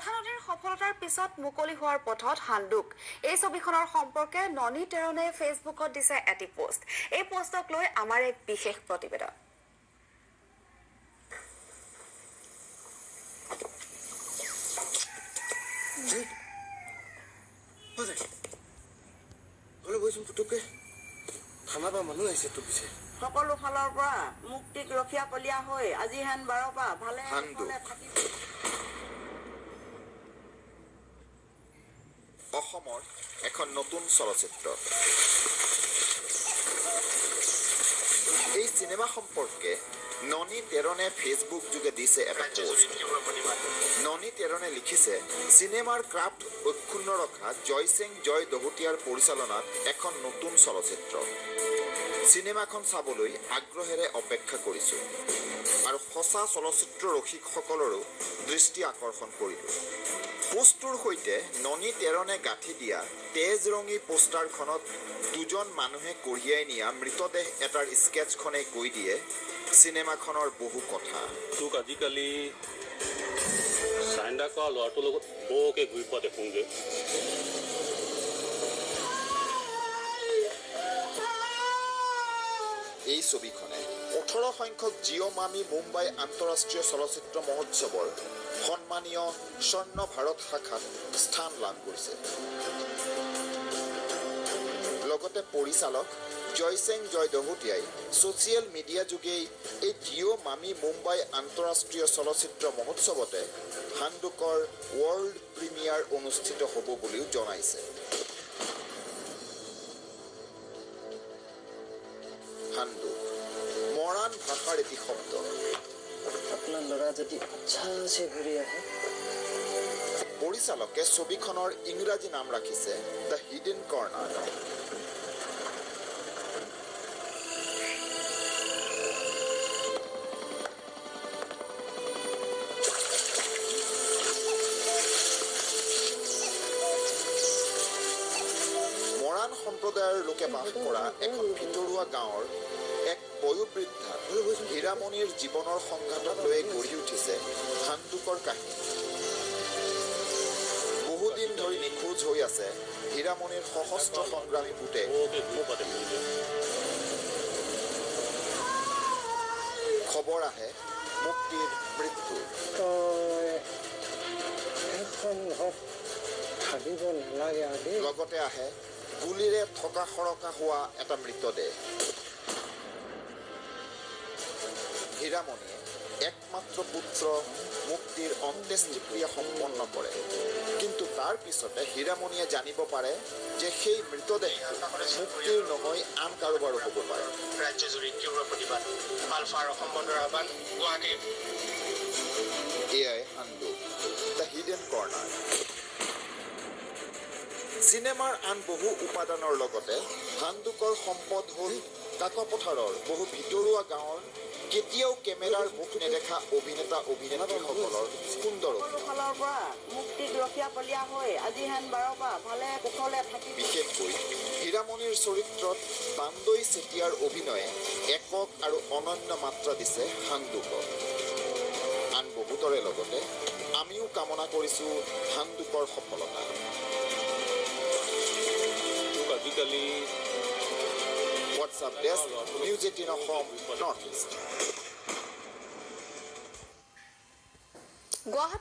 কথানদীৰ সফলতাৰ পিছত মুকলি হোৱাৰ পথত হান্দুক। এই ছবিখনৰ সম্পৰ্কে ননী টেৰণে ফেচবুকত দিছে এটি পোষ্ট। এই পোষ্টক লৈ আমাৰ এক বিশেষ প্ৰতিবেদন। সকলো ফালৰ পৰা মুক্তিক ৰখীয়া কলীয়া হৈ আজি হেন বাৰৰ পৰা ভালে থাকি অসমৰ এখন নতুন চলচ্চিত্ৰ। এই চিনেমা সম্পৰ্কে ননী টেৰণে ফেচবুক যোগে দিছে এটা পোষ্ট। ননী টেৰণে লিখিছে, চিনেমাৰ ক্ৰাফ্ট অক্ষুণ্ণ ৰখা জয়সিং জয় দহোটীয়াৰ পৰিচালনাত এখন নতুন চলচ্চিত্ৰ। চিনেমাখন চাবলৈ আগ্ৰহেৰে অপেক্ষা কৰিছোঁ আৰু সঁচা চলচ্চিত্ৰ ৰসিকসকলৰো দৃষ্টি আকৰ্ষণ কৰিলোঁ। পোষ্টটোৰ সৈতে ননী টেৰণে গাঁঠি দিয়া তেজৰঙী পোষ্টাৰখনত দুজন মানুহে কঢ়িয়াই নিয়া মৃতদেহ এটাৰ স্কেটছখনে কৈ দিয়ে চিনেমাখনৰ বহু কথা। তোক আজিকালি চাইন্দা কৰা ল'ৰাটোৰ লগত বৰকৈ ঘূৰি ফুৰা দেখোঁ যে। এই ছবিখনে 18 সংখ্যক জিঅ' মামি মুম্বাই আন্তঃৰাষ্ট্ৰীয় চলচ্চিত্ৰ মহোৎসৱৰ সন্মানীয় স্বৰ্ণ ভাৰত শাখাত স্থান লাভ কৰিছে। লগতে পৰিচালক জয়সিং জয় দহোটীয়াই ছ'চিয়েল মিডিয়া যোগেই এই জিঅ' মামি মুম্বাই আন্তঃৰাষ্ট্ৰীয় চলচ্চিত্ৰ মহোৎসৱতে হান্দুকৰ ৱৰ্ল্ড প্ৰিমিয়াৰ অনুষ্ঠিত হ'ব বুলিও জনাইছে। হান্দুক মৰাণ ভাষাৰ এটি শব্দ। আপোনাৰ ল'ৰা যদি আচ্ছা ঘূৰি আহে। পৰিচালকে ছবিখনৰ ইংৰাজী নাম ৰাখিছে the hidden corner. Moran সম্প্ৰদায়ৰ লোকে বাস কৰা এখন ভিতৰুৱা গাঁৱৰ এক বয়োবৃদ্ধা হীৰামণিৰ জীৱনৰ সংঘাতক লৈ গঢ়ি উঠিছে হান্দুকৰ কাহিনী। বহুদিন ধৰি নিখোজ হৈ আছে হীৰামণিৰ সশস্ত্ৰ সংগ্ৰামী পুতেক। খবৰ আহে মুক্তিৰ মৃত্যু। লগতে আহে গুলীৰে থকা সৰকা হোৱা এটা মৃতদেহ। হীৰামণিয়ে একমাত্ৰ পুত্ৰ মুক্তিৰ অন্ত্যেষ্টিক্ৰিয়া সম্পন্ন কৰে, কিন্তু তাৰ পিছতে হীৰামণিয়ে জানিব পাৰে যে সেই মৃতদেহ মুক্তিৰ নহয়, আন কাৰোবাৰো হ'ব পাৰে। ৰাজ্যজুৰি তীব্ৰ প্ৰতিবাদ, আলফাৰ অসম বন্ধৰ আহ্বান, গুৱাহাটীৰ। এয়াই হান্দুক the hidden corner. চিনেমাৰ আন বহু উপাদানৰ লগতে হান্দুকৰ সম্পদ হ'ল কাকপথাৰৰ বহু ভিতৰুৱা গাঁৱৰ কেতিয়াও কেমেৰাৰ মুখ নেদেখা অভিনেতা অভিনেত্ৰীসকলৰ সুন্দৰ ফালৰ পৰা মুক্তিক ৰখীয়া কলীয়া হৈ আজি হেন বাৰৰ পৰা ভালে কুশলে থাকি। বিশেষকৈ হীৰামণিৰ চৰিত্ৰত বান্দৈ চেতিয়াৰ অভিনয়ে একক আৰু অনন্য মাত্ৰা দিছে হান্দুকক। আন বহুতৰে লগতে আমিও কামনা কৰিছোঁ হান্দুকৰ সফলতা। আজিকালি WhatsApp desk, news 18 Assam north east. Guwahati.